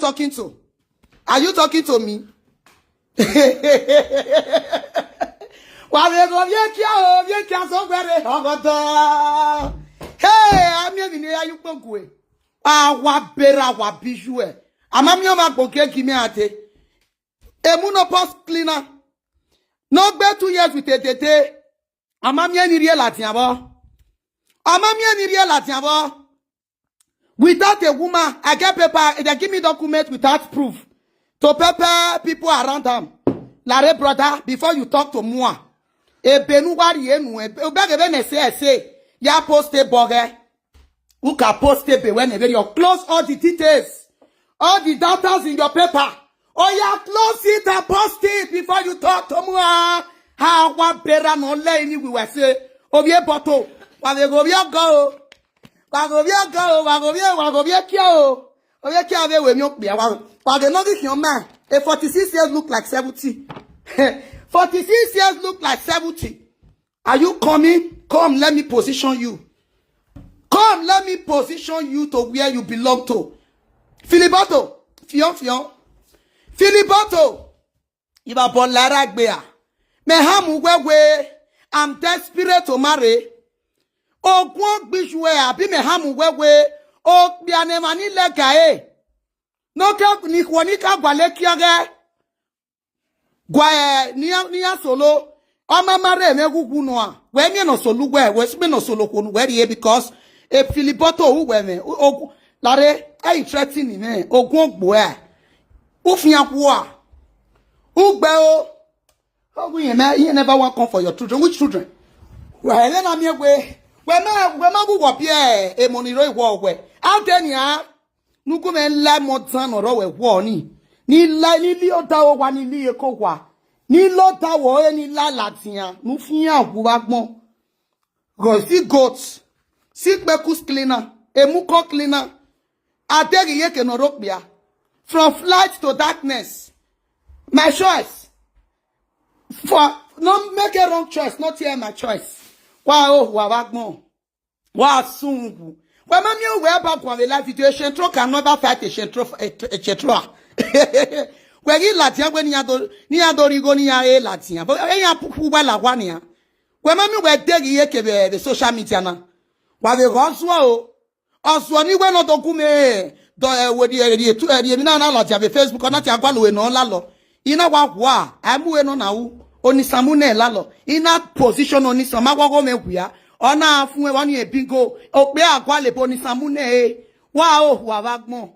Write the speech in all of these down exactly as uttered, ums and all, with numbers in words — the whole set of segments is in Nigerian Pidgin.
talking to? Are you talking to me? Wa we go vie kia o, vie kia so gwere ogodo. Hey, ami ni ya yu pogwe. Awa bera wa bijue. Ama mi o ma gboke ki mi ate. Emu no post cleaner. No gbe two years with a tete. Ama mi ni rie lati abo. Ama mi ni rie lati abo. Without a woman, I get paper. They give me document without proof to pepper people around them. Lare brother, before you talk to Mua, e benu wari enu e beg ebe ne say say ya post a boge. Who can post a be when you close all the details, all the datas in your paper? Oh yeah, close it and post it before you talk to Mua. How one better no let any we were say. Obie bottle. Wa we go be go. Wa go be go. Wa go be wa go be kia o. Obie kia we we mi o pe wa. Wa go no give your man. A forty-six years look like seventy. Forty-six years look like seventy. Are you coming? Come, let me position you. Come, let me position you to where you belong to. Filiboto, fion fion. Filiboto, iba bolara gbea. Me hamu wewe. I'm desperate to marry. Ogun gbijue abi me hamu wewe. O gbe anemani lega e. No ke ni kwoni ka gwale kiage. Gwa eh, ni ya ni ya solo. Ama mare me gugu no a. We mi no solo we, we me no solo ko no we rie because e Filiboto u we me. O lare e threaten me. Ogun ogbo e. U fian ku a. U gbe o. Ogun yen me, you never want come for your children. Which children? We le na mi we. We ma we ma gu wo bi e, e mo ni ro iwo we. Out there ni a. Nuku me la mo tan oro we wo ni. Ni la ni li o da o wa ni li e ko wa. Ni lo da wo e ni la latian. Nu fian wu wa gbon. Go see goats. See pekus cleaner. Emuko cleaner. Adegi ye ke no rokbia. From flight to darkness. My choice. For no make a wrong choice, not hear my choice. Wa o wa wa gbon. Wa sungu. Wa ma mi o we ba kwa we la video, Shentro can never fight a Shentro, a, a Shentro. We gi latia we ni ado ni ado rigo ni ya e latia. But e ya pupu wa la wa ni ya. We ma mi we degi ye ke be social media na. Wa we go so o. Osuo ni we no document do e we di e di etu e di mi na na lo ti abe Facebook na ti agwa lo we no la lo. Ina wa wa ai mu we no na u. Oni samu ne la lo. Ina position oni sama wa go me hua. Ona fun e wa ni e bingo. O pe agwa le bo oni samu ne e. Wa o hua wa gbon.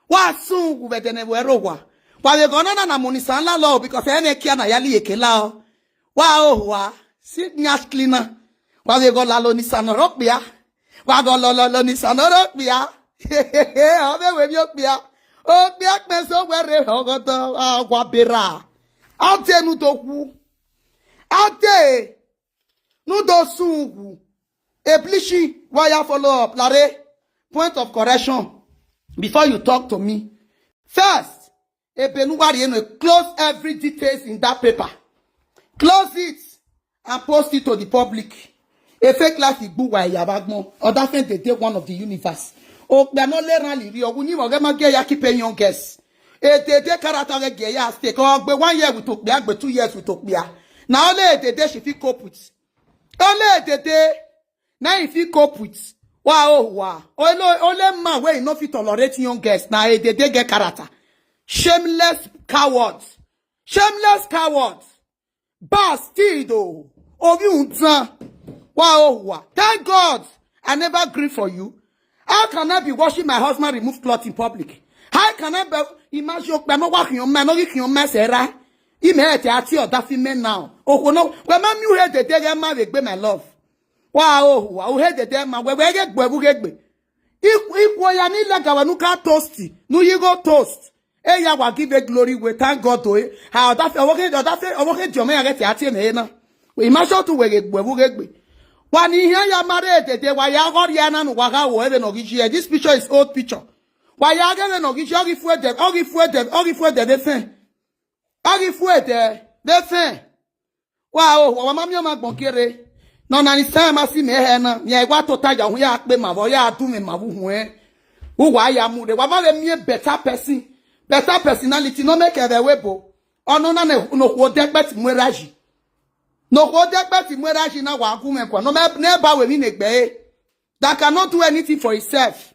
Wa sun gu bedene we ro wa. Wa we go na na na mo ni san la lo because e ne kia na ya li eke la o. Wa o hua. Si nya cleaner. Wa we go la lo ni san ro pia. Wa go lo lo lo ni san ro pia. O be we mi o pia. O pia pe so we re ho go to a wa bera. Ate nu to ku. Ate nu do sun gu. Eblishi, why you follow up? Lare, point of correction. Before you talk to me. First, Ebenuwari Eno, close every details in that paper. Close it and post it to the public. A fake life igbu wa yabagbon. Or that friend they dey one of the universe. O gbe no le ran liri ogun ni mo ge ma ge ya keep a young girls. E dey dey character ge ge ya stay. Ko gbe one year with Okpia, gbe two years with Okpia. Na only e dey dey she fit cope with. Only e dey dey na he fit cope with. Wa o wa. Only only man wey no fit tolerate young girls. Na e dey dey get character. Shameless coward. Shameless coward. Bastard o. Obi untan. Wa o wa. Thank God I never grieve for you. How can I be watching my husband remove cloth in public? How can I be imagine okpe no wa kiyan ma no kiyan ma sera? Ime ete ati oda fi men now. Oko no. We ma mi u he dede ge ma we gbe my love. Wa o wa u he dede ma we we ge gbe bu ge gbe. Ikwo ya ni le gawa nu ka toast. Nu yi go toast. E ya wa give a glory we thank God o e. Ha oda fe owo ke oda fe owo ke jo me ya ge ti ati me na. We ma so tu we ge gbe bu ge gbe. Wa ni ihe ya mare dede wa ya go ri ana nu wa ga wo ebe no gi ji e. This picture is old picture. Wa ya ge ebe no gi ji o gi fu ede o gi fu ede o gi fu ede de fen. O gi fu ede de fen. Wa o wa ma mi o ma gbon kere. No na ni sa ma si me he na. Mi e wa to ta ya hu ya pe ma bo ya du me ma bu hu e. U wa ya mu de wa ma le mi a better person. Better personality, no make ebe webo. Ono na ne no ko dekbet mweraji. No ko dekbet mweraji na wa gume kwa. No me ne ba we mi negbe. That cannot do anything for himself.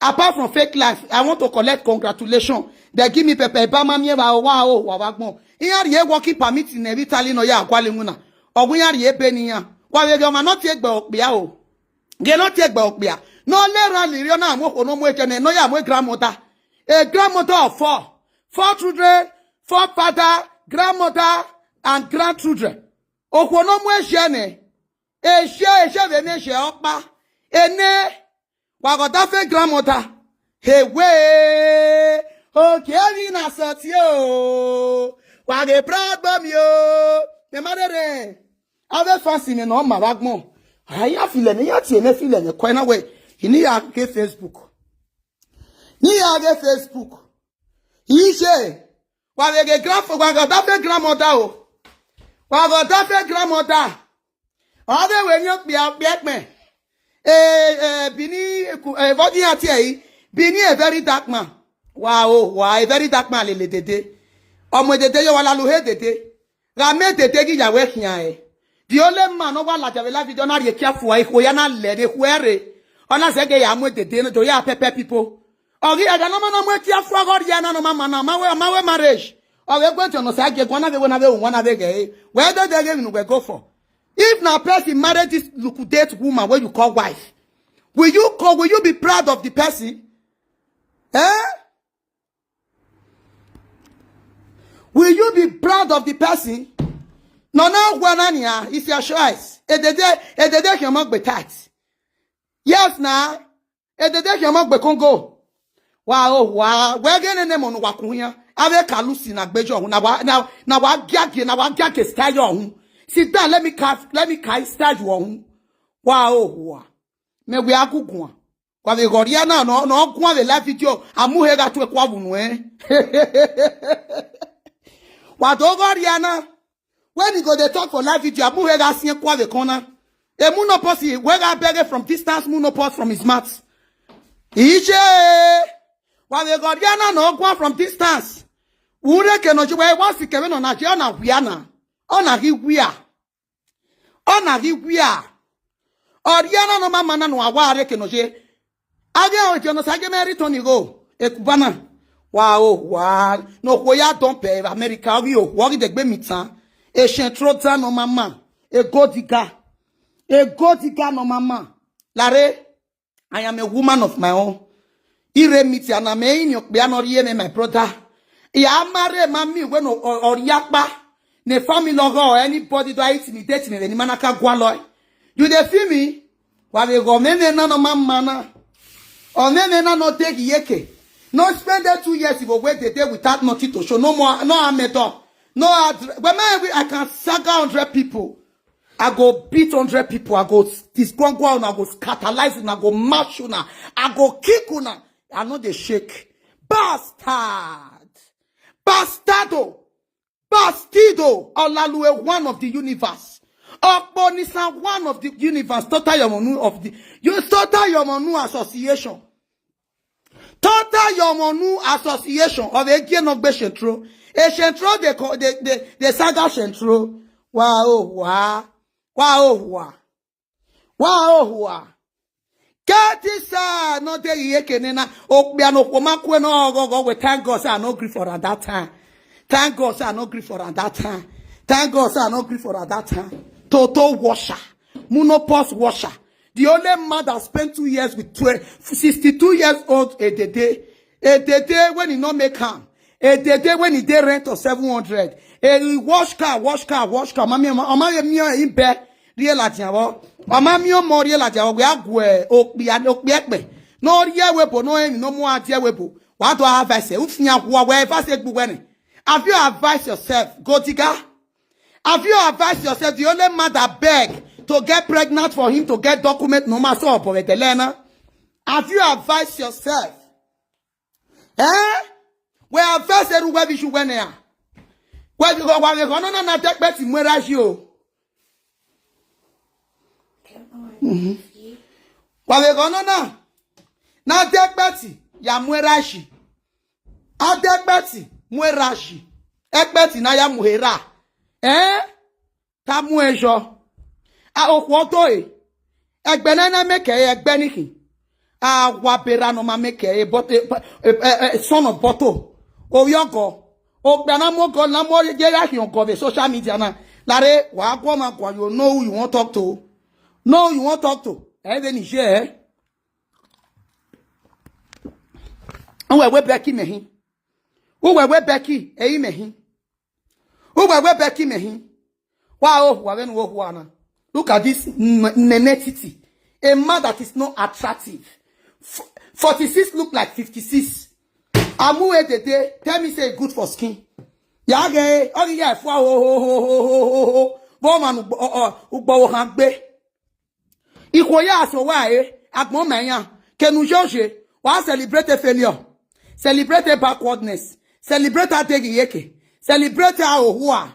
Apart from fake life, I want to collect congratulation. They give me pepe ba ma mi ba wa o wa wa gbon. Iya ri e working permit in Italy no ya akwale muna. Ogun ya ri e be ni ya. Wa we go ma no tie gbe okpia o. Ge no tie gbe okpia. No le ran ri na mo ko no mo ejene no ya mo grandmother. A grandmother of four. Four children, four father, grandmother, and grandchildren. Okwo no mo ejene. Eje eje ve me je opa. Ene. Wa go da fe grandmother. Hey we. Okay, we na sati o. Wa ge proud of me o. Me mare re. Ave fancy me no ma wa gbon. Aya file ni ya tie me file ni ko na we. Ini ya ke Facebook. Ni ya ke Facebook. Ise. Wa ge grandfather, wa go da fe grandmother o. Wa go da fe grandmother. Ave we ni okpia okpia pe. Eh eh bini ku eh body ati e. Bini a very dark man. Wa o wa a very dark man lele dede. Omo dede yo wa la lu he dede. Ga me dede gi ya we kian e. The only man no wa la jave la video na ri e kia fu ai ko ya na le de huere. Ona se ge ya mo dede no do ya pepper people. Ogi e ga no ma na mo kia fu go ri ya na no ma ma na ma we ma we marriage. Ogi e gwe jo no sa ge gwa na ve we na ve un wa na ve ge. We dede ge mi no we go for. If na person marry this liquidate woman wey you call wife, will you call, will you be proud of the person? Eh? Will you be proud of the person? No, no, gwanania, it's your choice. Edede, edede, hiomo gbe tight. Yes, na. Edede, hiomo gbe Congo. Wa o wa, we ge ne ne mo no wa kun ya. Ave ka lusi na gbejo ohun na wa na na wa giage na wa giage style ohun. Sit down, let me carve, let me carve style ohun. Wa o wa. Me we agugun. Kwa ve goria na no no kun ave live video. Amu he ga tu e kwa vunu e. Wa do goria na. When he go dey talk for live video, amu he ga sien kwa ve kona. E mu no posi we ga beg from distance, mu no pos from his mouth. Ije. Wa ve goria na no kwa from distance. Ure ke no ji we wa si ke ve no na je ona wia na. Ona hi wia. Ona hi wia. Oria na no mama na no aware ke no je. Age o je no sa ge me return go. E kubana. Wa o wa. No ko ya don pe America wi o wo gi de gbe mi tan. E shen tro ta no mama. E go diga. E go diga no mama. Lare. I am a woman of my own. Ire miti ana me in your piano rie me, my brother. Ya mare mami we no oriakpa. Ne family logo or anybody do intimidate me ni manaka gwalo. You dey feel me? Wa we go me me na no mama na. O me me na no take yeke. No spend that two years if we dey there without nothing to show. No more, no ameto. No address. But man, we, I can saga hundred people. I go beat hundred people. I go disgwangwa una, I go scandalize una, I go mash una, I go kick una. I no dey shake. Bastard. Bastardo. Bastido. Olalue, one of the universe. Okponisa, one of the universe. Total Yomonu of the, you Total Yomonu Association. Total Yomonu Association of Egienogbe Central. A Central, they, co- they, they, they saga Central. Wow, wow. Wow, wow. Wow, wow. Get this, uh, no dey here, kenena. Okpia no koma kwe no go go. We thank God, say I no gree for at that time. Thank God, say I no gree for at that time. Thank God, say I no gree for at that time. Toto washer. Monopause washer. The only man that spent two years with twelve, sixty-two years old a day. A day when he no make am. A day when he dey rent of seven hundred. A he wash car, wash car, wash car. Mami, mami, mi o imbe. Real ajawo. Mama mi o mo real ajawo. We agwe. Okpia, okpia ekpe. No rie webo, no emi, no mo adie webo. Wa do advice. Ufinya kwa we advice egbu wene. Have you advised yourself? Go diga. Have you advised yourself? The only man that beg to get pregnant for him to get document no matter of Delena. Have you advised yourself? Eh? We advise eru we bishu wene ya. We go wa we go no na na take beti mwera shi o. Wa we go no na. Na take beti ya mwera shi. Adegbeti muerashi. Egbeti na ya muhera. Eh? Ta muejo. A okwoto e. Egbe na na meke egbe nihi. A wa bera no ma meke e but eh, eh, eh, son of boto. Oyogo. Ogbe na mo go na mo ye ya hi ogo ve social media na. Lare wa go ma go you know who you want talk to. No, you want talk to. Even Niger. Uwe we Becky mehi. Uwe we Becky eyi mehi. Uwe we Becky mehi. Wa o wa we nu o wa na. Look at this n- nenetity. A man that is not attractive. F- forty-six look like fifty-six. Amu e dede tell me say e good for skin. Ya ge o ya fo ho ho ho ho ho ho ho. Bo man ugbo o- o- ugbo o han gbe. Ikwo ya so wa e agbon me yan. Kenu joje. Wa celebrate failure. Celebrate backwardness. Celebrate adegi yeke. Celebrate ahua.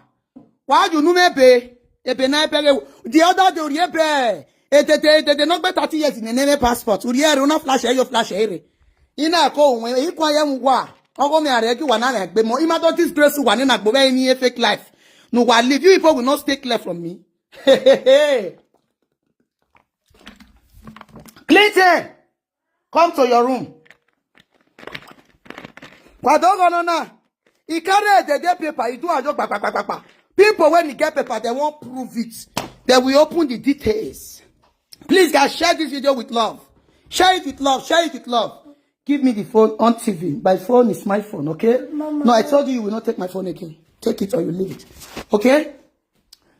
Wa ju nu me be. Ebe na ebe re. The other day ori ebe. Etete etete no gbe thirty years in name passport. Ori ere una flash e yo flash ere. Ina ko won ikwa ye mu wa. Ogo mi are ki wa na na gbe mo. Ima to disgrace wa ni na gbo be ni fake life. No wa live. You people will not stay clear from me. Clinton, come to your room. Kwadogo no na. He carry the day paper. He do ajo kpa kpa kpa kpa kpa. People when he get paper, they won't prove it. They will open the details. Please, guys, share this video with love. Share it with love. Share it with love. Give me the phone on T V. My phone is my phone, okay? No, I told you you will not take my phone again. Take it or you leave it. Okay?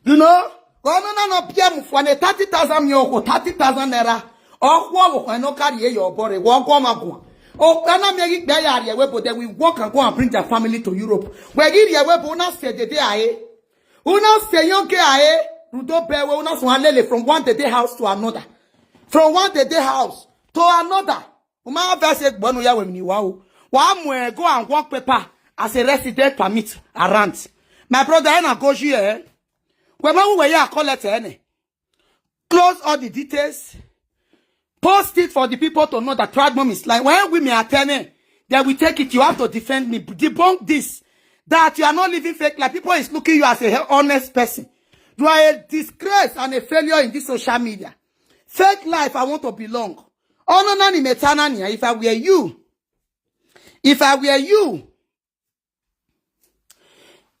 You know, go no no no P M for a thirty thousand yoko, thirty thousand naira. Or who will no carry your body, walk on my go. Oh, and I'm making Bay Area where but then we walk and go and bring their family to Europe. Where you where but una say the day I una say young K I Rudo Bewe, una so lele from one day house to another. From one day house to another. Uma verse gbonu ya we ni wa o. Wa mu e go and work paper as a resident permit around. My brother, I na go here. We ma we ya collect any. Close all the details. Post it for the people to know that Pragmom is lying. When women are telling, they will take it. You have to defend me. Debunk this. That you are not living fake life. People is looking you as a he- honest person. You are a disgrace and a failure in this social media. Fake life, I want to belong. Oh no, nani metana ni. If I were you, if I were you,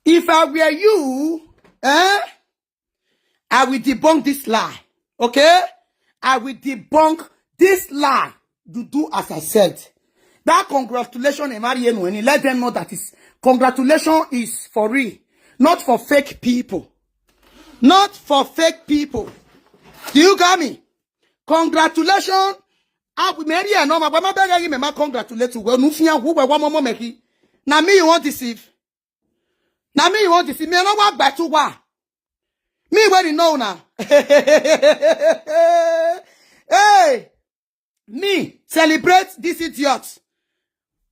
if I were you, eh? I will debunk this lie. Okay? I will debunk this lie. You do as I said. That congratulation, Emarienu, let them know that is congratulation is for real, not for fake people. Not for fake people. Do you got me? Congratulations. I will marry a normal, but my beg you, ma congratulate you. Well, no fear who were one more me. Now me you want deceive. Now me you want deceive. Me no walk back to wa. Me where you know now. Hey, me celebrate this idiot.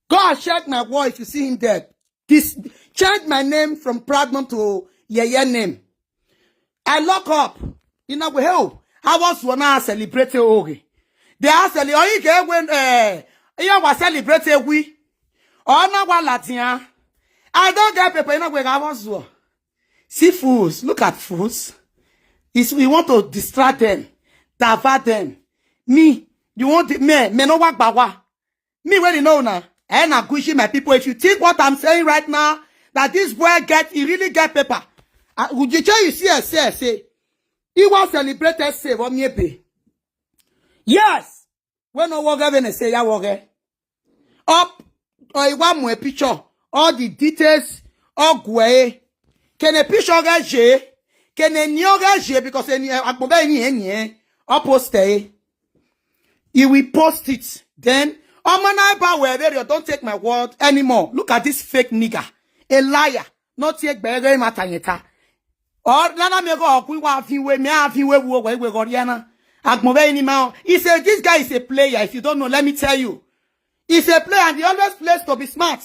Go and check my wall if you see him dead. This change my name from Pragmom to Yeye name. I lock up. In a way, hell, I was one hour celebrating Oge. They are celebrating. Oh, you get when uh, you was celebrating we. Oh, now what Latina? I don't get paper. In a way, I was one. See fools. Look at fools. It's, we want to distract them, divert them. Me, you want the me, me no work bawa. Me when you know now. And I'm Gucci, my people. If you think what I'm saying right now, that this boy get, he really get paper. Uh, would you tell you see, say, say, he was celebrated, say, what me pay? Yes. When no work, when say ya work. Up, or you want more picture, all the details, all gwe. Can a picture get je? Can a new get je? Because any, uh, akbobe any, any, eh, or post eh. He will post it. Then, oh man, I bow where very, don't take my word anymore. Look at this fake nigga. A liar. Not take bere matanyeta. Or nana me go okwi wa fi we me a fi we wo we we go riana. Agmobe ni ma. He said this guy is a player. If you don't know, let me tell you. He's a player and he always plays to be smart.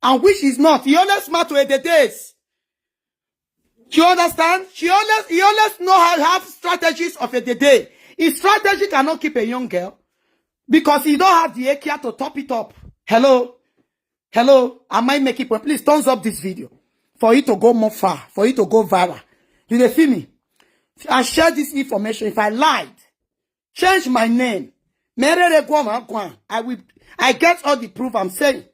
And which is not. He always smart to the days. Do you understand? She always he always know how have strategies of a day. His strategy cannot keep a young girl because he don't have the A K to top it up. Hello. Hello, am I making point? Please thumbs up this video for it to go more far, for it to go viral. You dey feel me? I share this information. If I lied, change my name. Merere Guama Guan. I will. I get all the proof I'm saying.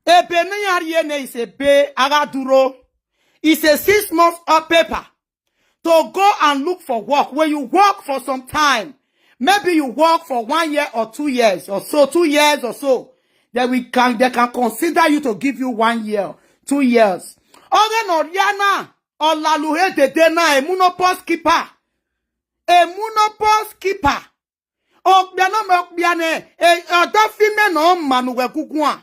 Ebe Nayariene is a be agaduro. It's a six months of paper to go and look for work. When you work for some time, maybe you work for one year or two years or so, two years or so, then we can they can consider you to give you one year, two years. Oge no riana olaluhe dede na emuno post keeper. Emuno post keeper. Okpia no me okpia ne. E oda fime no manu we kukua.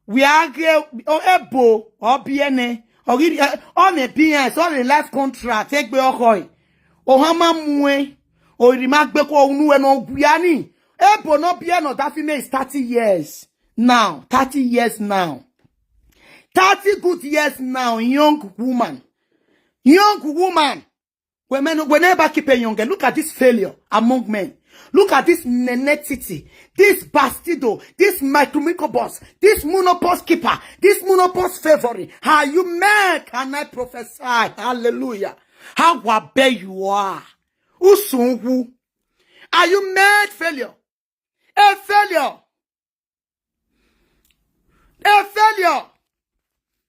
We are ge o ebo obiene. Ogiri on a P S on a life contract. Egbe okoi. Ohama mue. Orima gbe ko unu we no guiani. Ebo no bie no that fime is thirty years now. Thirty years now. Thirty good years now. Young woman. Young woman. Women, we never keep a young girl. Look at this failure among men. Look at this nenetity, this bastido, this micromico boss, this monopause keeper, this monopause favoring. How you make? Can I prophesy? Hallelujah. How wabe you are. Usungu. Are you made failure? A failure. A failure.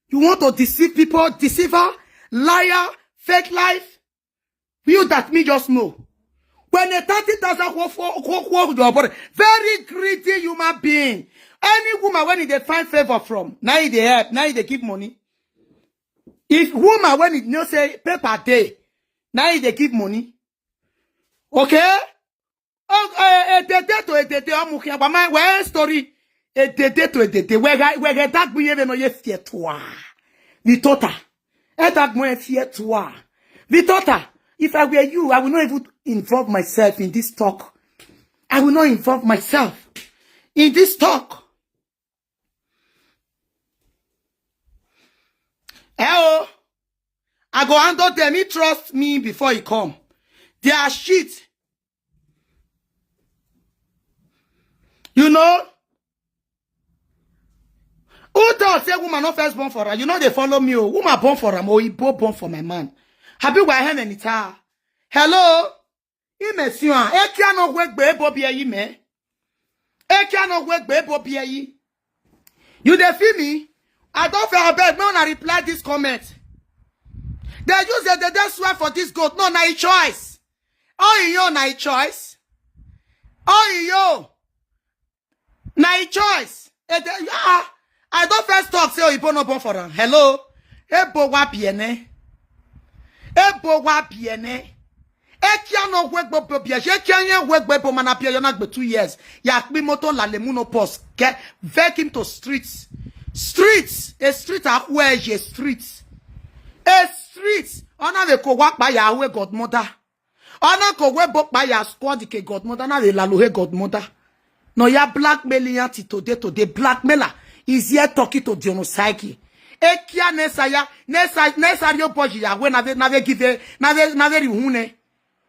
You want to deceive people, deceiver, liar, fake life. You that me just know. When a thirty thousand your body, very greedy human being. Any woman when they find favor from, now they help, now they give money. If woman when it you know say paper day, now they give money. Okay? Oh, eh, eh, dede to eh, dede, oh, mukia, but my where story. Eh, dede to eh, dede. Where guy, where guy, that we even know ye fear to ah. Vitota. Eh, that more fear to ah. Vitota. If I were you, I will not even involve myself in this talk. I will not involve myself in this talk. Eh, oh, I go handle them. He trust me before he come. They are shit. You know? Who thought say woman not first born for her? You know they follow me. Oh, woman born for her. Oh, Igbo born for my man. Happy why hand any tar? Hello? Imesiwa. Ekia no wegbe ebo bie yi me. Ekia no wegbe ebo bie yi. You dey feel me? I don't feel abeg. No, na reply this comment. They use it, they just swear for this goat. No, na a choice. Oh, you na a choice. Oh, you na a choice. Eh, they- ah, I don't first talk say oh, Igbo no born for am. Hello, Ebo wa biene. Ebo wa biene. Ekia no wegbo bobia. Ekia ye wegbo ebo mana pia yona gbe two years. Ya kpi moto la lemu no post. Ke vek him to streets. Streets. A street a where ye streets. A street. Ona we ko wa pa ya we godmother. Ona ko we bo pa ya squad ke godmother na we la lo he godmother. No ya blackmail ya ti today today blackmailer is here talking to Diono Psyche. Ekia nesa ya nesa nesa yo boji ya we na we na we give na we na we rihune.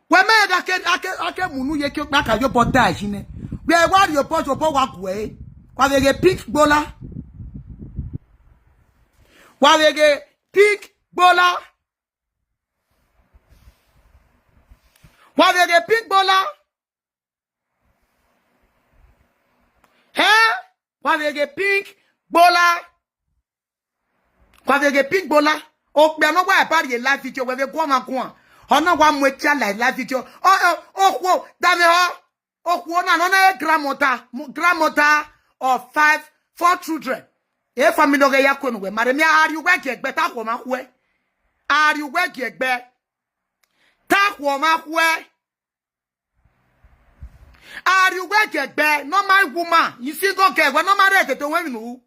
We me da ke ake ake munu ye ke okpa ka yo bo da jine. We wa yo boji obo wa gwe. Wa we ge pink bola. Wa we ge pink bola. Wa we ge pink bola. He? Wa we ge pink bola. Wa we ge pink bola. O pe no wa e bari live video we we go ma go. Ona wa mu e cha live live video. Oh oh oh wo da me ho. Okuona no na grandmother, mo- grandmother of five, four children. E family oge ya kwenu we mare mi ari ugwe gi egbe ta kwo ma kwe. Ari ugwe gi egbe. Ta kwo ma kwe. Ari ugwe gi egbe, no my woman. You see go get we no marry to when you.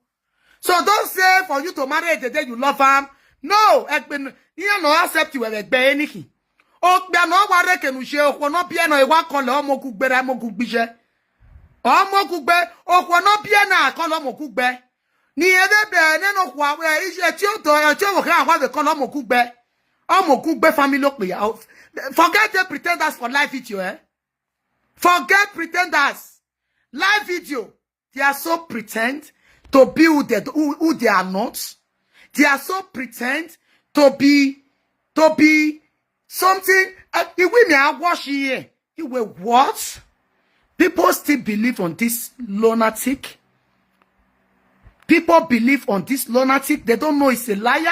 So don't say for you to marry the day you love him. No, ekpe n- you no accept you egbe anything. Okpia no wa reke nu je okwo no bie no e wa kole omo gugbere omo gugbije. Omo gugbe okwo no bie na kole omo gugbe. Ni ebe be ne no kwa we ije ti o to e ti o ka wa be kole omo gugbe. Omo gugbe family okpia. Forget the pretenders for live video eh. Forget pretenders. Live video. They are so pretend. to be who they, who, who they are not. They are so pretend to be, to be something. Uh, we may wash here. You were what? People still believe on this lunatic. People believe on this lunatic. They don't know it's a liar.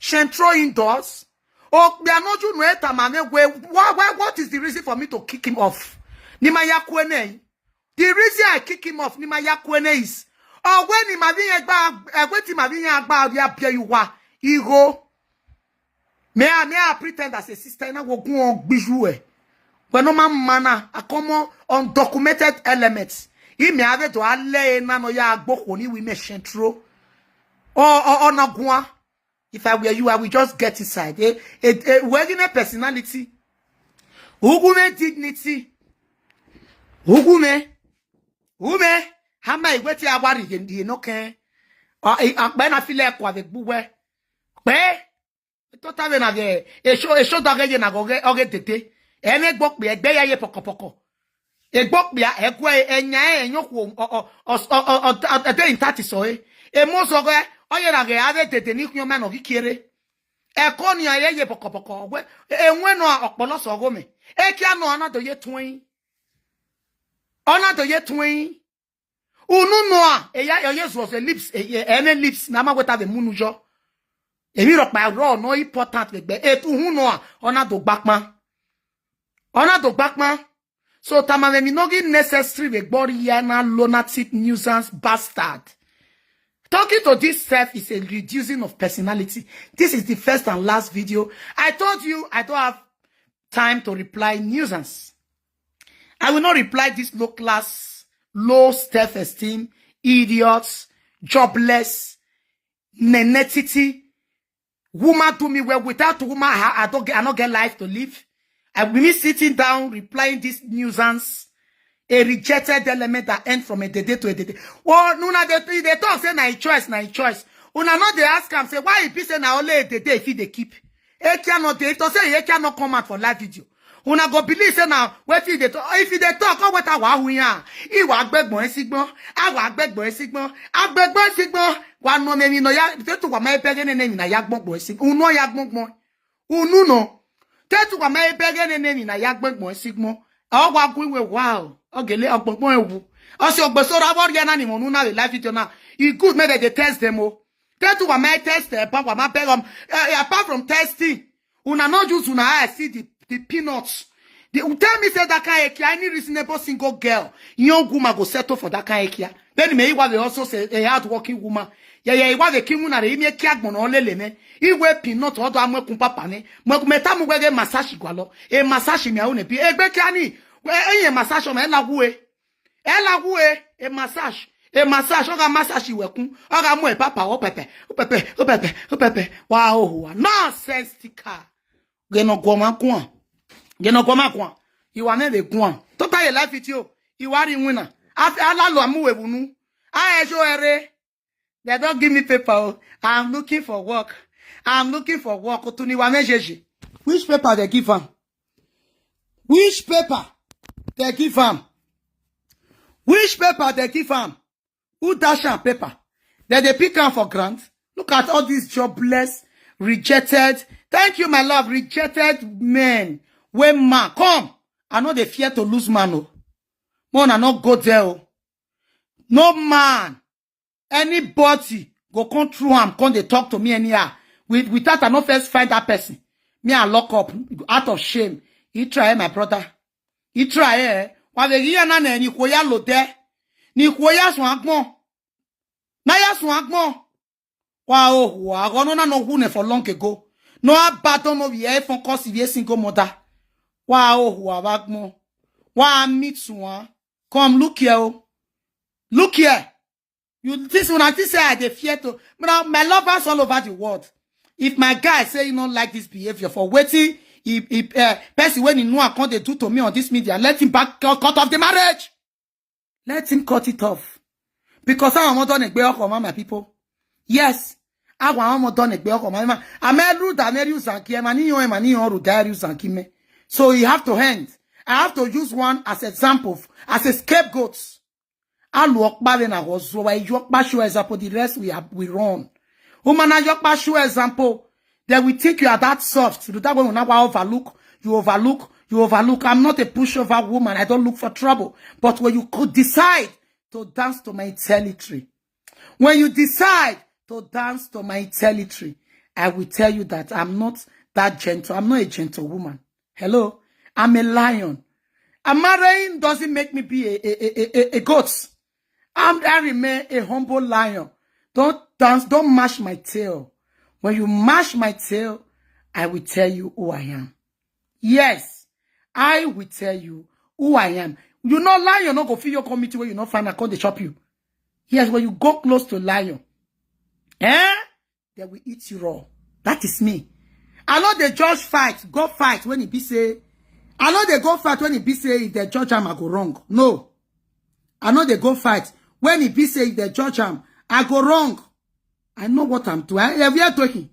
Shentro indoors. Oh, they are not you know it, man. Why, why, what is the reason for me to kick him off? Nima ya kwene. The reason I kick him off, Nima ya kwene, is, oh, when Nima vinya gba, eh, when Nima vinya gba, ya pia you wa, ego. May I, may I pretend as a sister? Na wo gun on gbiju e. But no man mana, I come on undocumented elements. He may have to ale na no ya gbo ko ni we me shentro. Or, or, or na gwa. If I were you, I will just get inside. Eh, eh, eh, wearing a personality. Ugume dignity. Ugume. Ume. Hama igwe ti awari ye, ye no ke. Ah, eh, ah, be na file kwa ve gbuwe. Pe. Tota ve na ve. Esho, esho da ge ye na go ge, oge tete. Ene gbo pe egbe ya ye pokopoko. Egbo pe egwe enya e nyo ku o, o, o, o, o, o, o, de in thirty so e. E mo so ge, oye na ge ave tete ni kunyo ma no kikere. E ko ni aye ye pokopoko. We, e, enwe no a opolo so go me. E ki ano ana do ye twin. Ana do ye twin. Unu no a, e ya, e ye zo se lips, e, e, ene lips, na ma weta ve munu jo. E mi ro pa ro no important ve gbe. E tu hu no a, ona do gbakpan. Ona do gbakpan. So tamame mi no gi necessary ve gbori ya na lunatic nuisance bastard. Talking to this self is a reducing of personality. This is the first and last video. I told you I don't have time to reply nuisance. I will not reply this low class, low self-esteem, idiots, jobless, nenetity. Woman do me well. Without woman, I, I don't get, I not get life to live. I will be sitting down replying this nuisance, a rejected element that end from a day to a day. Well, una dey, they talk say na a choice, na a choice. Una no dey ask am say why e be say na only a day if he dey keep. Ekia no dey, if to say Ekia no come out for live video, una go believe say na wetin e dey talk. If e dey talk, come wait awa ahu ya. Iwa agbegbon esigbon, awa agbegbon esigbon, agbegbon esigbon. Wa no me mi no ya, te tu wa me pege ne ne mi na ya gbogbo esigbon. Uno ya gbogbo. Unu no. Te tu wa me pege ne ne mi na ya gbogbo esigbon. Awa gwe wow. Ogele ogbogbo ewu. Osi ogbe so ra wor ya na ni mo nu na live video na. E good make they dey test them o. Te tu wa me test e pa wa ma pege um. Eh, apart from testing, una no use una eye see the, the peanuts. The, tell me say that kind of any reasonable single girl, young woman go settle for that kind of. Then me wa dey also say a hard working woman. Yeah, yeah, wa dey king una re mi kia gbon o lele me. Iwe peanut odo amekun papa ni. Mo me ta mu wege massage gwa lo. E massage mi a o ne bi. Egbe kia ni. We e massage o me la wu e. E la wu e, e massage. E massage, oga massage iwekun. Oga mu e papa o pepe. O pepe, o pepe, o pepe. Wa o wa. Nonsense tika. Geno goma kwa. Geno goma kwa. Iwa me be kwa. Tota ye life with you. Iwa ri wina. Afi ala lo amu we bunu. A e jo ere. They don't give me paper. Oh. I'm looking for work. I'm looking for work. Otuni wa mejeje. Which paper they give am? Which paper they give am? Which paper they give am? Who dash am paper? Then they pick am for grant. Look at all these jobless, rejected. Thank you, my love. Rejected men. When man come, I know they fear to lose man. Oh, man, I not go there. Oh. No man, anybody go come through am, come dey talk to me anyhow. With, without I no first find that person. Me, I lock up out of shame. He try, my brother. He try, eh? Wa ve ya na ne ni ko ya lo de. Ni ko ya sun agbon. Na ya sun agbon. Wa o wa go no na no hu ne for long ago. No abandon no we e fon cause we single mother. Wa o wa wa gbon. Wa meet one. Come look here o. Look here. You this one I think say I dey fear to. Now my lovers all over the world. If my guy say you don't like this behavior for waiting, he, he, uh, person when he know I can't they do to me on this media, let him back cut, cut off the marriage. Let him cut it off. Because I want to negbe okoma, my people. Yes. I want to negbe okoma. I'm a rude, I'm a rude zanki, I'm a niyo, I'm a niyo, rude, I'm a rude zanki me. So you have to end. I have to use one as example, as a scapegoat. Alu okpa we na hozo wa, you okpa show example, the rest we are, we run. Woman, na your okpa show example. Then we think you are that soft. Do that when we now overlook, you overlook, you overlook. I'm not a pushover woman. I don't look for trouble. But when you could decide to dance to my territory, when you decide to dance to my territory, I will tell you that I'm not that gentle. I'm not a gentle woman. Hello? I'm a lion. And marrying doesn't make me be a, a, a, a, a goat. I'm, I remain a humble lion. Don't dance, don't mash my tail. When you mash my tail, I will tell you who I am. Yes, I will tell you who I am. You know, lion no go fit your committee where you no find a come dey chop you. Yes, when you go close to lion, eh? They will eat you raw. That is me. I know they judge fight, go fight when he be say. I know they go fight when he be say if they judge am, I go wrong. No. I know they go fight when he be say if they judge am, I go wrong. I know what I'm doing. I, we are talking.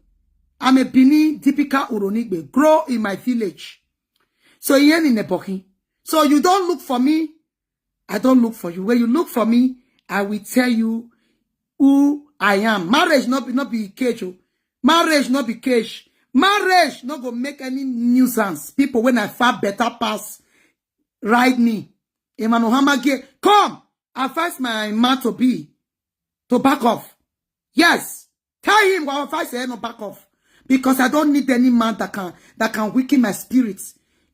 I'm a Benin typical Uronigbe. Grow in my village. So he ain't in the booking. So you don't look for me. I don't look for you. When you look for me, I will tell you who I am. Marriage not be, not be cage. Oh. Marriage not be cage. Marriage not go make any nuisance. People when I far better pass, ride me. Emmanuel Hamage, come. Advise my man to be, to back off. Yes. Tell him what advice I no back off. Because I don't need any man that can, that can weaken my spirit.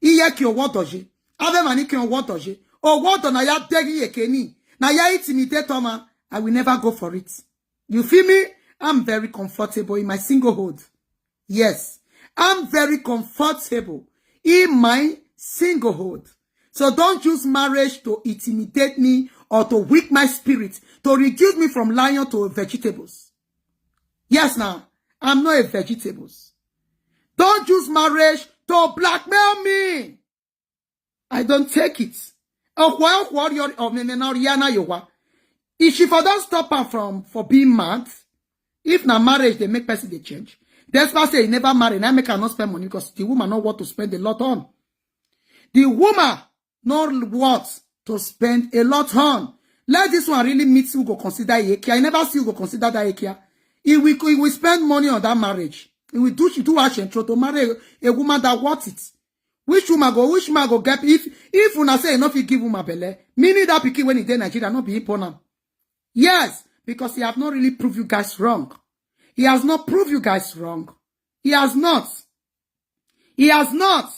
Iye ki owo doje. Ave mani ki owo doje. Owo do na ya degi ye keni. Na ya intimidate ma. I will never go for it. You feel me? I'm very comfortable in my singlehood. Yes, I'm very comfortable in my singlehood. So don't use marriage to intimidate me or to weak my spirit, to reduce me from lion to vegetables. Yes, now, I'm not a vegetables. Don't use marriage to blackmail me. I don't take it. Okwa, okwa, ori, ori, omeme na ori ya na yowa. If she for don't stop her from, for being mad, if na marriage they make person they change. That's why I say he never marry. And I make her not spend money because the woman not want to spend a lot on. The woman not want to spend a lot on. Let this one really meet who go consider Ekia. I never see who go consider that Ekia. He will, he will spend money on that marriage. He will do, do what she to marry a, a woman that wants it. Which woman go, which man go get, if, if una say no fit give woman belle, meaning that pikin when he dey Nigeria, not be important. Yes, because he have not really proved you guys wrong. He has not proved you guys wrong. He has not. He has not.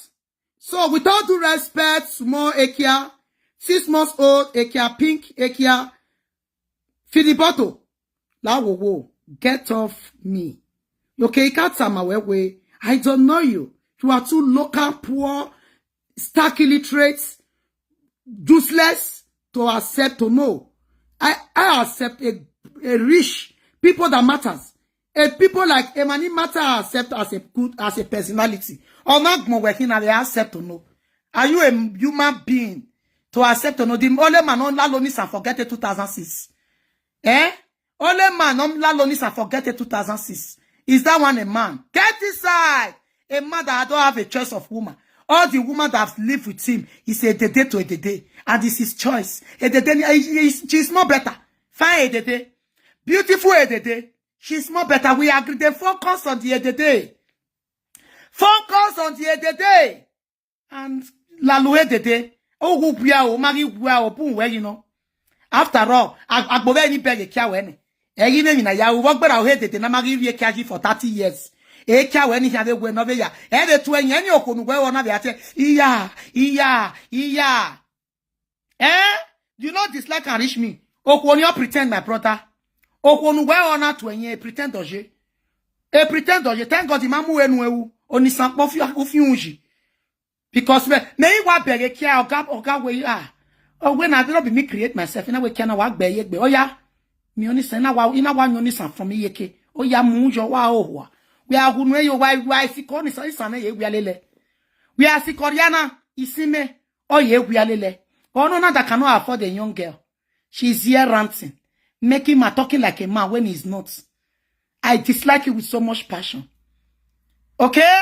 So with all due respect, small Ekia, six months old Ekia, pink Ekia, Filiboto, la wo wo, get off me. Okay, you can't tell my way. I don't know you. You are too local, poor, stark illiterate, useless to accept to know. I, I accept a, a rich people that matters. A people like Emani matter accept as a good, as a personality. Or not more working, I accept to know. Are you a human being to accept to know? The only man on Lalonis and forget it two thousand six. Eh? Only man on Lalonis and forget it two thousand six. Is that one a man? Get inside. A man that don't have a choice of woman. All the woman that have lived with him is a dede to a dede. And it's his choice. A dede, eh, eh, she's more better. Fine a dede. Beautiful a dede. She's more better. We agree. They focus on the a dede. Focus on the a dede. And Lalu a dede. Oh, who we are, oh, Maggie, we are, oh, boom, where you know. After all, I, I go any beg a care when. Eh, you know, na ya, we work better, oh, a dede, na Maggie, we care for thirty years. E care when he have a way, no, ya. Eh, the two, and any okunu, where one of the, iya, iya, iya. Eh? You know, dislike and reach me. Okwonyo pretend, my brother. Okwonu, where honor to any pretend doje. A pretend doje. Thank God, the mamu enu ewu. Oni sanpo fi, ufi unji. Because me, me, wa beg a care, oga, oga, we, ah. Oh, when I don't be me create myself, in a way, can I walk by yet, oh, yeah. Mi oni sana wa, ina wa oni san from yeke. Oh, yeah, mu jo wa, oh, wa. We are who know you, why, why, si koni sa, isa, na ye, we are lele. We are si Koreana, isime, oh, yeah, we are lele. Oh, no, no, that cannot afford a young girl. She's here ranting, making my talking like a man when he's not. I dislike you with so much passion. Okay?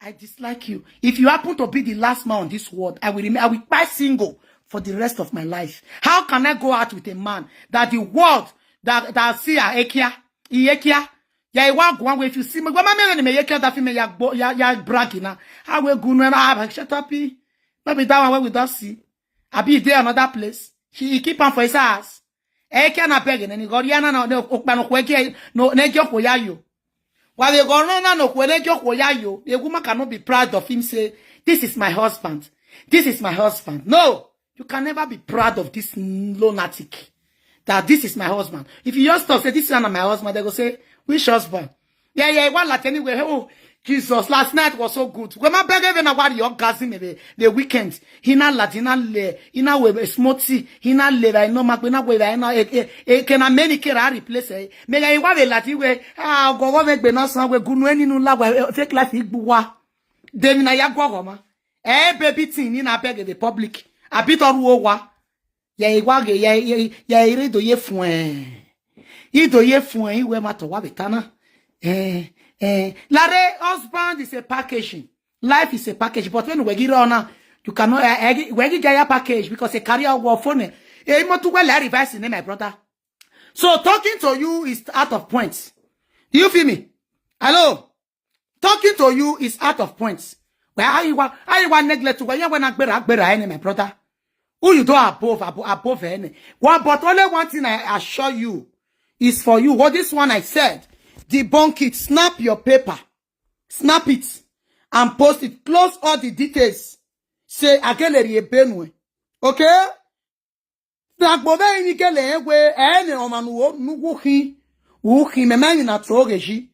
I dislike you. If you happen to be the last man on this world, I will remain, I will buy single for the rest of my life? How can I go out with a man that the world that that see Ekia, Ekia? Yeah, I walk one way. If you see me, when my man me Ekia that me ya go ya ya bragging now. How we go no na shut up. Maybe that one we don't see. I be there another place. He keep on for his ass. Ekia na begging and he got yana no no okpano kweke no ne joko ya yo. While they go no no no kwene joko ya yo. A woman cannot be proud of him. Say, "This is my husband. This is my husband." No, you can never be proud of this lunatic. That this is my husband. If you just talk, say, "This is not my husband," they go say, "Which husband?" Yeah, yeah, one like anyway. Oh, Jesus, last night was so good. When my beg even a worry orgasm the, the weekend. He na la, he na le, he na we smoothie, he na le, I know, Mac, we na we, I know, eh, eh, eh, can a many care I replace, eh? May I want a Latin way? Ah, go over, be not some way, good, no, any no, la, eh, fake life, igbuwa. Then na ya go, ma. Eh, baby, thing, in a beg the public. A bit of war. Yeah, he wag, yeah, yeah, yeah, he read the ye fuen. He do ye fuen, he we matter, what we tana. Eh, eh, Larry, husband is a packaging. Life is a package, but when we get on now, you cannot, eh, eh, we get a package because a career war phone. Eh, you want to well revise in my brother. So talking to you is out of points. Do you feel me? Hello? Talking to you is out of points. Well, how you want, how you want neglect to where you want to be, my brother? Who you do above, above, above any? One, but only one thing I assure you is for you. What this one I said, debunk it, snap your paper, snap it, and post it. Close all the details. Say, "Ageleri Ebenue." Okay? Dagbo ve ini gele egwe, ene omanu wo, nugu hi, u hi, me mani na trogeji.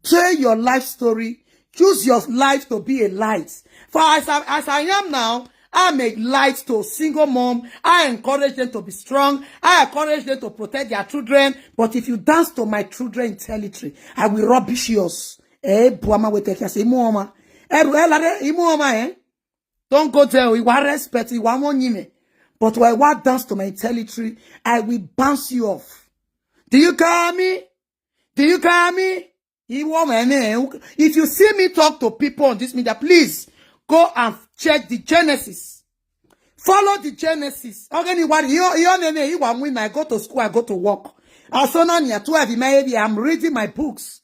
Tell your life story. Choose your life to be a light. For as I, as I am now, I'm a light to single mom. I encourage them to be strong. I encourage them to protect their children. But if you dance to my children territory, I will rubbish yours. Eh, buama we take us, imuoma. Eru, eh, lare, imuoma, eh? Don't go there. You want respect, you want money. But when I dance to my territory, I will bounce you off. Do you got me? Do you got me? He won't, man. If you see me talk to people on this media, please go and check the genesis. Follow the genesis. Okay, you want, you, you, you, you want win. I go to school, I go to work. As soon as you're twelve, in my area, I'm reading my books.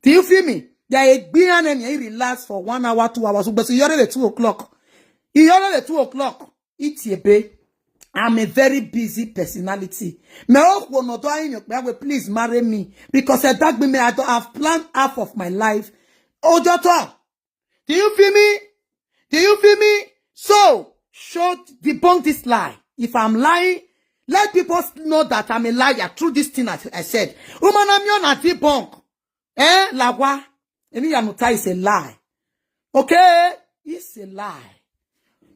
Do you feel me? They are a being and he relax for one hour, two hours. But you already two o'clock. You already two o'clock. It's a bay. I'm a very busy personality. Me o kwo no do ayin pe we, please marry me because I dag me, I don't have planned half of my life. Ojoto, do you feel me? Do you feel me? So show, debunk this lie. If I'm lying, let people know that I'm a liar through this thing I, I said. Woman, I'm your debunk. Eh, lawa. Emi yanuta is a lie. Okay? It's a lie.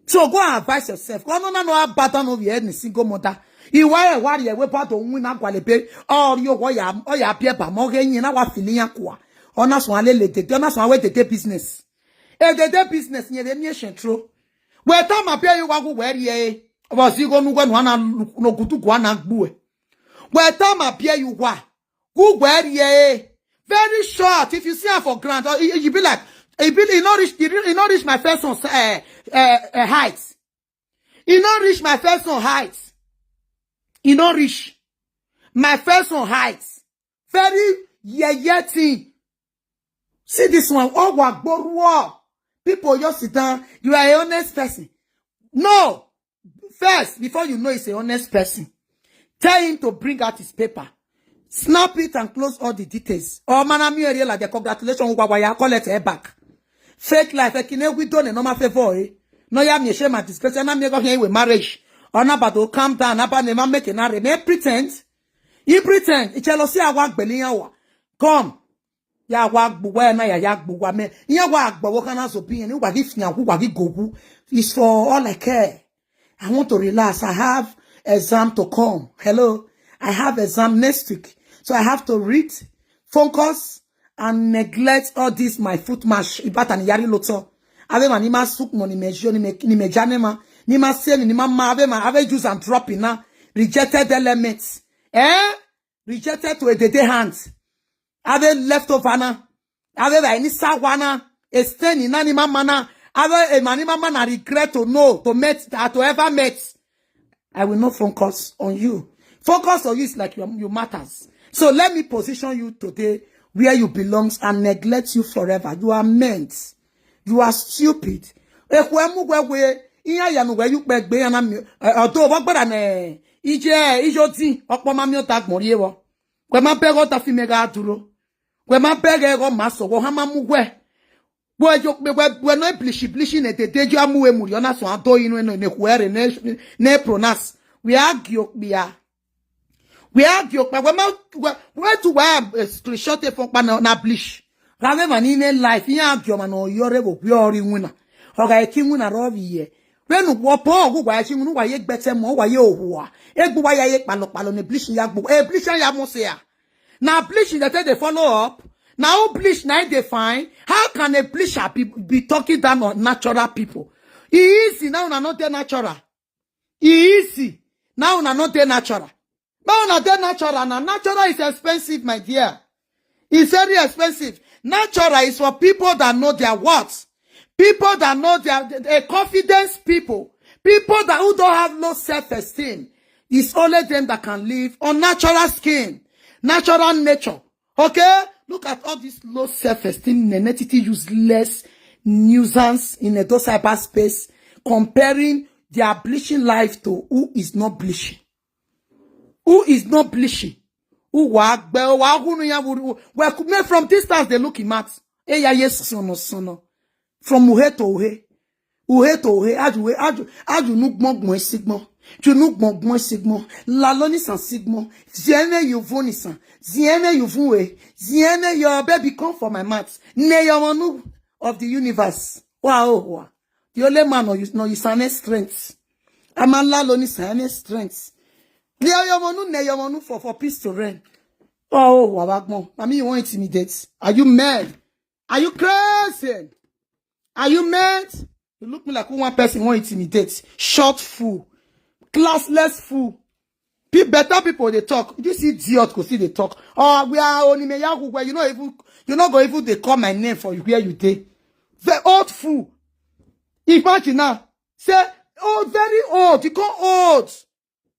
So go and advise yourself. Go no no no abata no ye ni single mother. Iwa e wari e we ba do win na gwalebe. Or yo wo ya, o ya pie ba mo ge yin na wa fili yan kwa. Ona so ale le dede, ona so awe dede business. E dede business yen de mi e shen tro. We ta ma pie yo wa gu we ri e. Obo si go nu gwe nu ana no gutu gwa na gbu e. We ta ma pie yo wa. Gu we ri e. Very short. If you see her for ground, or you, you be like, you be, you not reach, you not reach my first son, uh, uh, uh, height. You not reach my first son height. You not reach my first son height. Very yeah yeah thing. See this one. Oh, wa gboruo. People, you sit down. You are a honest person. No. First, before you know it's a honest person, tell him to bring out his paper. Snap it and close all the details. Oh, man, I'm here like the congratulations. Wa wa ya collect her back. Fake life. E kine we don't no ma favor, eh? No, ya me shame my disgrace. And I'm here with marriage. Or na bado calm down. Aba ne ma make an array. Me pretend. He pretend. He jealousy. I walk believe. Come. Ya wa gbuwa na ya ya gbuwa me. Ya wa gbuwa kana so bi ni wa gi fia wu wa gi gogu. It's for all I care. I want to relax. I have exam to come. Hello. I have exam next week. So I have to read, focus, and neglect all this my foot mash. Ibata ni yari loto. Ave ma ni ma suk mo ni me jo ni me ni me janema. Ni ma se ni ma ma ave ma ave juice and dropping na. Rejected elements. Eh? Rejected to a dede hand. Ave leftover na. Ave ba ni sawa na. A stain in animal manner. Ave a mani mama na regret to know, to met, uh, to ever met. I will not focus on you. Focus on you is like your, your matters. So let me position you today where you belongs and neglect you forever. You are meant. You are stupid. Ekwemu wewe, iya ya no we you pe gbe ya na mi. Eh, although what better ne, ije, ijo din, opo ma mi o ta gbon ri ewo. We ma be go ta fi me ga duro. We ma be ge go ma so, wo ha ma mu we. We yo, we, we, we no blish, blish ne de, de jo amu we muri, ona so ado inu eno ne kwere, ne, ne pronounce. We argue, we are. We argue, but we ma, we, we to we, eh, screenshot e fon pa na, na blish. Rave ma ni ne life, ya argue ma no yore wo, we ori wina. Oga e ki wina ro vi ye. We nu wo po, gu wa e ki winu wa ye gbete mo, wa ye ohua. E gbu wa ya ye palo, palo ne blish ya gbu. E blish ya mo se ya. Na bleach that they follow up. Now bleach now they find. How can a bleacher be, be talking down on natural people? E easy now, na not dey natural. E easy now, na not dey natural. Now na dey natural. Now natural is expensive, my dear. It's very expensive. Natural is for people that know their worth. People that know their, a confidence people. People that who don't have low self-esteem. It's only them that can live on natural skin, natural nature. Okay? Look at all this low self-esteem, nenetity, useless nuisance in a cyberspace, comparing their bleaching life to who is not bleaching. Who is not bleaching? Who wa gbe, wa hunu ya wuru, we could make from distance they look him at. E ya yes, sono, sono. From uhe to uhe. Uhe to uhe, aju uhe, aju, aju nu gbon gbon sigmo. Ju nu gbon gbon sigmo. La lo ni san sigmo. Zieme you vun ni san. Zieme you vun we. Zieme your baby come for my mouth. Ne your manu of the universe. Wa o wa. The only man no you, no you san strength. Amala lo ni san strength. Ne your manu, ne your manu for, for peace to reign. Wa o wa wa gbon. I mean, you want intimidate. Are you mad? Are you crazy? Are you mad? You look me like who one person want intimidate. Short fool. Classless fool. Pe-, better people they talk. This idiot go see they talk. Oh, we are only me yahu where you know even, you not go even they call my name for you where you dey. The old fool. Imagine now. Say, oh, very old. You go old.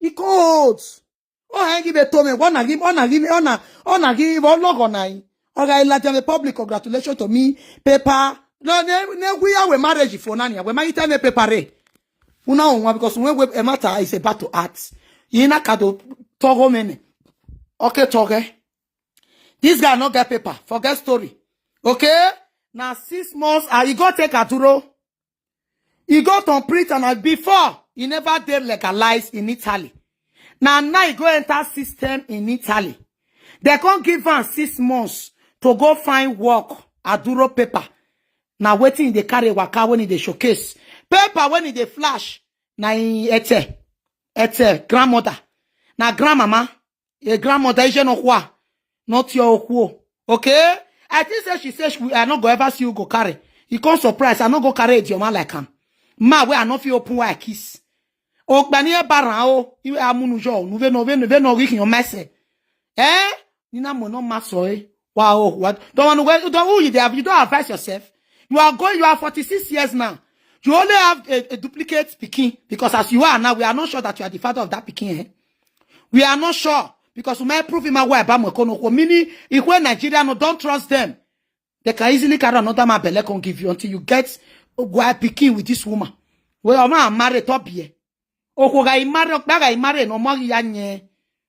You go old. Oh, I give it to me. One I give, one I give, one I, one I give, one log on I. Okay, Latin Republic, congratulations to me. Paper. No, ne, ne, we are we marriage for nani. We might tell me paper. Eh. Una one because when we a matter is about to act. Ina kado togo mene. Okay, toge. This guy no get paper. Forget story. Okay? Now six months, uh, he go take a duro. He go to print and, uh, before, he never dey legalized in Italy. Now, now he go enter system in Italy. They can't give am six months to go find work, aduro paper. Now waiting they carry waka when they showcase. Paper when they flash. Na in ete, ete, grandmother. Na grandmama, a grandmother, is no kwa. Not your okwo. Okay? I think say she say she, I not go ever see you go carry. You come surprise, I not go carry it your man like him. Ma, where I not feel open where I kiss. Okbani e baran o, iwe amunu jo, nuve no, ve no, ve no, rikin your mess. Eh? Nina mo no maso, eh? Wow, what? Don't want to, don't, who you have, you don't advise yourself. You are going, you are forty-six years now. You only have a, a duplicate pikin because as you are now, we are not sure that you are the father of that pikin, eh? We are not sure because we might prove him a way about Mokono. Meaning, if we Nigeria no, don't trust them. They can easily carry another man belle come give you until you get why pikin with this woman. Well, I'm married up here. Okwo ga imare, okpa ga imare no mo ya nye.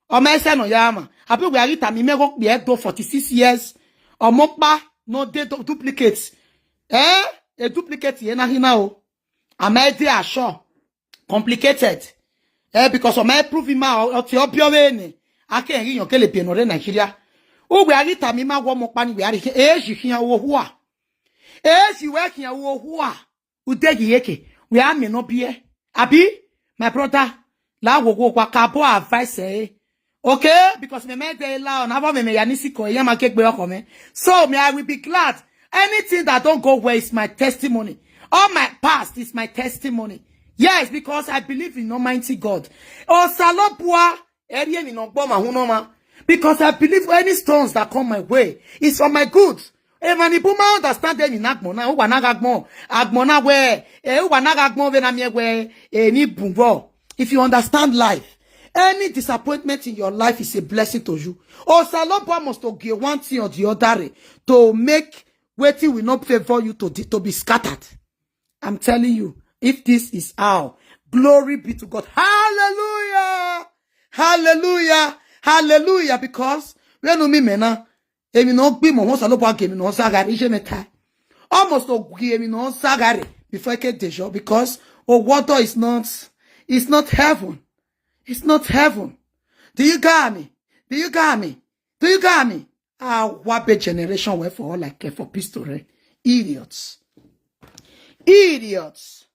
Omo ese no ya ma. Abi we arita mi me go pe do forty-six years. Omo pa no dey du-, duplicate. Eh? A duplicate ye na hina o. Am I dey sure? Complicated. Eh, because am I prove him out, o ti obio we ni. I can't hear your kele pe no re Nigeria. O we arita mi ma wo mo pa ni we ari ke, eh, ji kiyan wo hua. Eh, ji we kiyan wo hua. Udegi yeke. We are me no be. Abi, my brother, la wo wo kwa kabo advice, eh. Okay? Because me me dey la on, abo me me ya nisi ko, ya ma kegbe oko me. So me, I will be glad. Anything that don't go well is my testimony. All my past is my testimony. Yes, because I believe in Almighty God. Osalopua, eri emi no gbo ma hu no ma. Because I believe any stones that come my way is for my good. Emani buma understand them in agbona. Uwa na agbon. Agbona we. E uwa na agbon we na mi we. E ni bumbo. If you understand life, any disappointment in your life is a blessing to you. Osalobo must to give one thing or the other to make wetin will not favor you to, to be scattered. I'm telling you, if this is how, glory be to God. Hallelujah! Hallelujah! Hallelujah! Because when you mean, èmi náà gbìmọ̀, wọ́n sọ ló bá gèmi náà ságàrí iṣẹ́ mẹ́ta. Almost ògì èmi náà ságàrí before I get the job because Owodo is not, it's not heaven. It's not heaven. Do you got me? Do you got me? Do you got me? Ah, what bad generation were for all like for pistol, eh? Idiots. Idiots.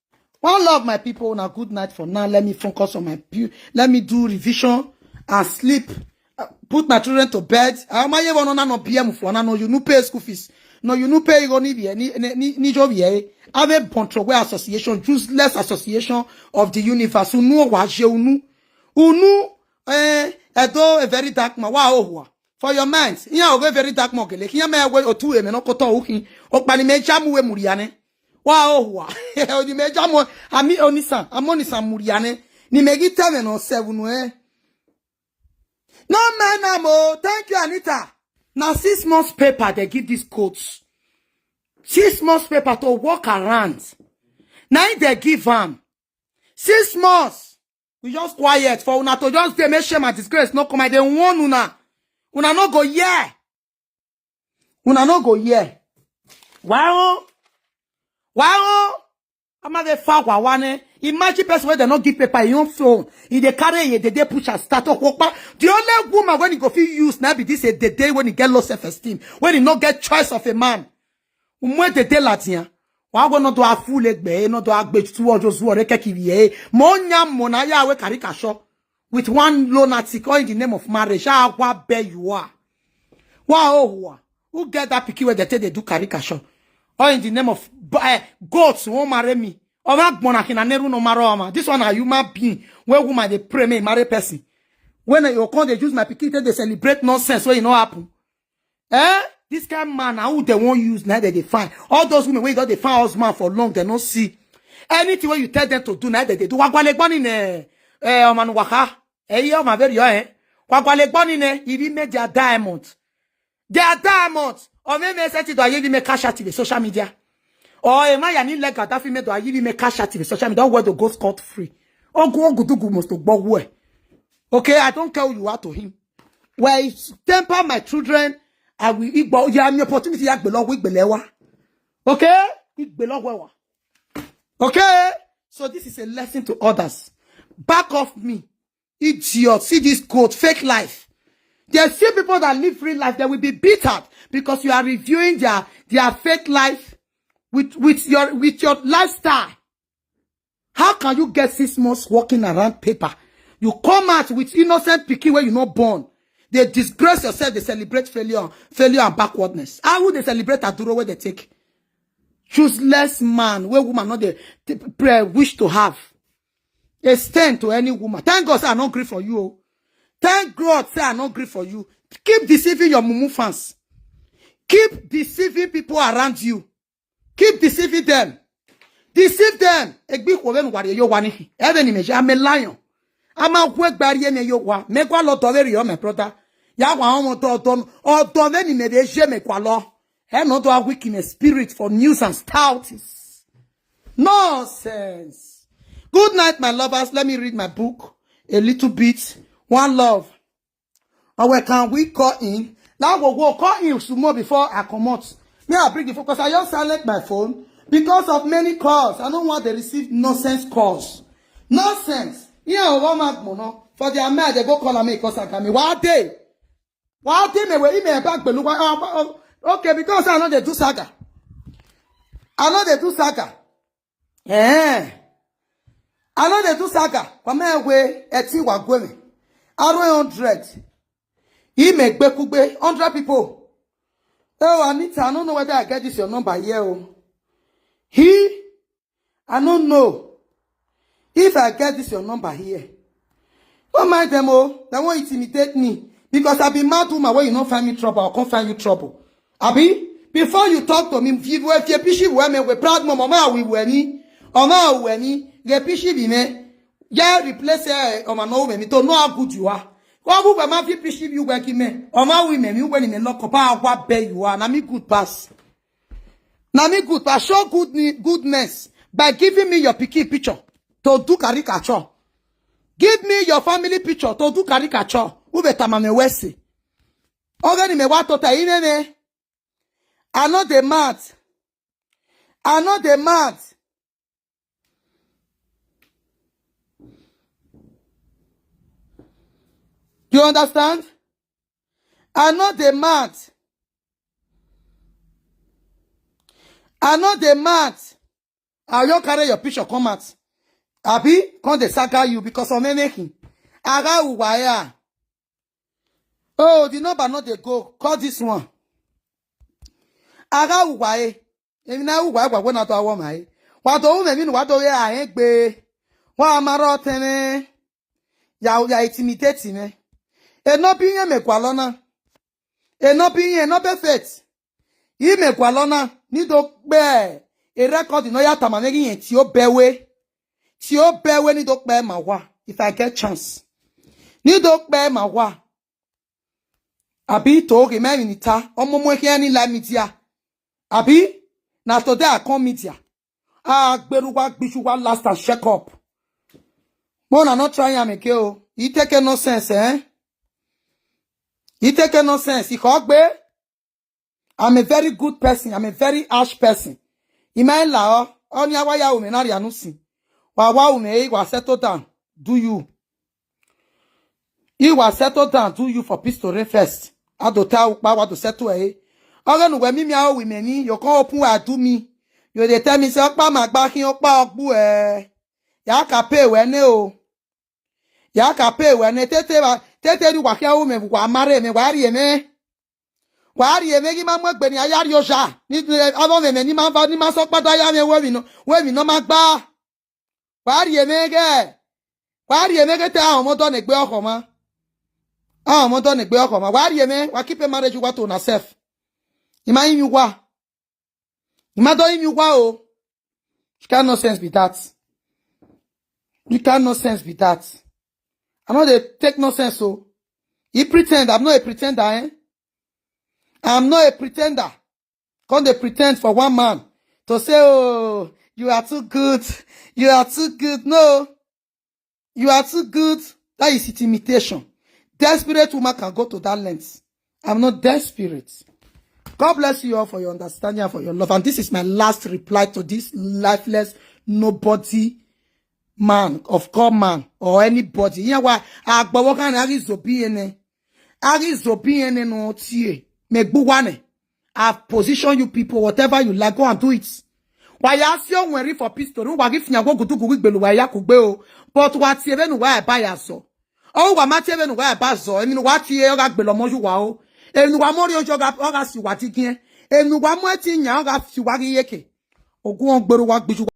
One love, my people. Now, good night for now. Let me focus on my pu-, let me do revision and sleep. Uh, put my children to bed. I'm not even on no P M for no. You no pay school fees. No, you no pay. You go need here. Ni ni ni ni job here. Have a control association, useless association of the universe. Unu wa je unu. Unu eh edo a very dark man. Wa ohua. For your mind, ihe ahụ very dark mọ gele ihe mee we otu eme n'ọkọta ohi ọkpani meja mụ we mụrụ ya ne. Wa ohua. Oni meja mụ ami onisa amonisan mụrụ ya ne. Ni megi teme no seven eh. No man am o. Thank you, Anita. Now six months paper they give this coach. Six months paper to walk around. Now they give am six months. We just quiet for una to just dey make shame and disgrace no come. I dey warn una. Una no go hear. Una no go hear. Wow. Wow. I'm not a far one. Imagine person where they not give paper in your phone. If they carry a they, they push and start up. The only woman when you go feel use now be this a the day when you get low self-esteem, when you not get choice of a man. Umwe de de latia. Wa go no do a full egbe, no do a gbe tu ojo zu ore keki ye. Mo nya mo na ya we karikasho. With one lunatic, all in the name of marriage. Ah, wa be you are. Wa oh wa. Who get that picky where they take they do karikasho? All in the name of b-, eh, goats won't marry me. Or that bona kina neru no maroma. This one a human being. Where woman they pray me marry person. When you come, they use my picky, they celebrate nonsense where you know happen. Eh? This kind of man, now who they won't use, now they define. All those women where they find husband for long, they don't see. Anything where you tell them to do, now they, they do. Wagwale gbani ne, eh, oman waka. Eh, yeah, my very, eh. Wagwale gbani ne, he be made their diamond. Their diamond. Or maybe set it, or he be make cash out in the social media. Or a man, yani like Gaddafi made, or he be make cash out in the social media. Don't want to go scot free. Ogu, ogu, dugu must to go where. Okay, I don't tell you what to him. Where I temper my children, I will eat, but yeah, my opportunity, I belong with Belewa. Okay? It belong where? Okay? So this is a lesson to others. Back off me. Idiot. See this quote, fake life. There are still people that live real life. They will be bitter because you are reviewing their, their fake life with, with your, with your lifestyle. How can you get six months walking around paper? You come out with innocent pikin where you not born. They disgrace yourself. They celebrate failure, failure and backwardness. How would they celebrate Aduro where they take? Useless man, where woman not they t-, pray, wish to have. A stand to any woman. Thank God say I not agree for you. Oh. Thank God say I not agree for you. Keep deceiving your mumu fans. Keep deceiving people around you. Keep deceiving them. Deceive them. Egbi kwo ben wari yo wani. Even me, I'm a lion. I'm a quick barrier me yo wa. Me kwa lo to very yo, my brother. Ya wa omo to to o to then me de je me kwa lo. He no do a weak in a spirit for news and stouties. Nonsense. Good night, my lovers. Let me read my book a little bit. One love. And where can we call in? Now we go call in some more before I come out. Me, I bring the focus. I just silent my phone because of many calls. I don't want to receive nonsense calls. Nonsense. Yeah, one month more. No. For their mind, they go call me because I got me. What day? What day me we email back below? Why, oh, oh, okay, because I know they do saga. I know they do saga. Eh. I know they do saga. Come here, we, a tea wa gwe me. I don't hundred. He make bekugbe, hundred people. Oh, Anita, I don't know whether I get this your number here. Oh. He, I don't know if I get this your number here. Don't mind them, oh. They won't intimidate me. Because I be mad woman where you don't find me trouble, I'll come find you trouble. Abi? Before you talk to me, if you were, if you pishi were me, we proud mama, ma we were ni, or ma we ni, ge pishi bi me, ya replace eh, or ma no we me, to know how good you are. Kwa bu ma fi pishi you were ki me, or ma we me, you when me lock up, ah, what bear you are, na me good pass. Na me good pass, show good ni-, goodness by giving me your pikin picture to do caricature. Give me your family picture to do caricature. Ube tamame wesi. Ogeni me wa tota ine me. I know the mad. I know the mad. You understand? I know the mad. I know the mad. I will carry your picture come out. Abi, come dey saga you because of anything. Aga uwaya. Oh, the number not dey go. Call this one. Aga uwaye. Emi na uwa gwa gwa na to awo mai. Wa to ume mi wa to ya egbe. Wa amaro tene. Ya ya intimidate me. E no bi yen me kwa lona. E no bi yen no be faith. Yi me kwa lona ni do gbe. E record no ya tama me gi yen ti o bewe. Ti o bewe ni do gbe ma wa. If I get chance. Ni do gbe ma wa. Abi to ge me ni ta. Omo mo here ni la media. Abi na today I come media. Ah, gberuwa gbijuwa last and check up. Mo na not try am again o. He take nonsense, eh? He take nonsense. He hog be. I'm a very good person. I'm a very harsh person. Imaila o, oni awa ya ume na ri anusi. Wa wa ume, eh, wa settle down. Do you? He was settle down, do you for peace to reign first. I do tell pa wa to settle eh. Oga nu we mi mi awo we me ni, you come open wa do me. You dey tell me say opa ma gba kin opa ogbu eh. Ya ka pay we ne o. Ya ka pay we ne tete wa, tete ri wa kia wo me wa mare me wa ri me. Wa ri me gi ma mo gbe ni aya ri o sha. Ni abo me me ni ma fa ni ma so pa da ya me we mi no. We mi no ma gba. Wa ri me ge. Wa ri me ge te awon omo do ne gbe oko ma. Awon omo do ne gbe oko ma. Wa ri me, wa keep a marriage wa to na self. Ima yin wa. Ima do yin wa o. You can't nonsense be that. You can't nonsense be that. I know they take nonsense so. He pretend. I'm not a pretender, eh? I'm not a pretender. Come they pretend for one man to say, "Oh, you are too good. You are too good." No, you are too good. That is intimidation. Desperate woman can go to that length. I'm not desperate. God bless you all for your understanding and for your love. And this is my last reply to this lifeless nobody man of God man or anybody. You know why? Agbawo kan ari zobi ene. Ari zobi ene no tie. Me gbuwane. I've positioned you people. Whatever you like, go and do it. Wa ya si o weri for pistol. Wa gi finya go gudu gudu gbelu wa ya kugbe o. But wa tie be nu wa e ba ya so. O wa ma tie be nu wa e ba so. Emi nu wa tie o ga gbelo mo ju wa o. Emi nu wa mo ri ojo ga o ga si wa ti gin. Emi nu wa mo e ti nya o ga si wa gi yeke. Ogun o gbero wa gbiju.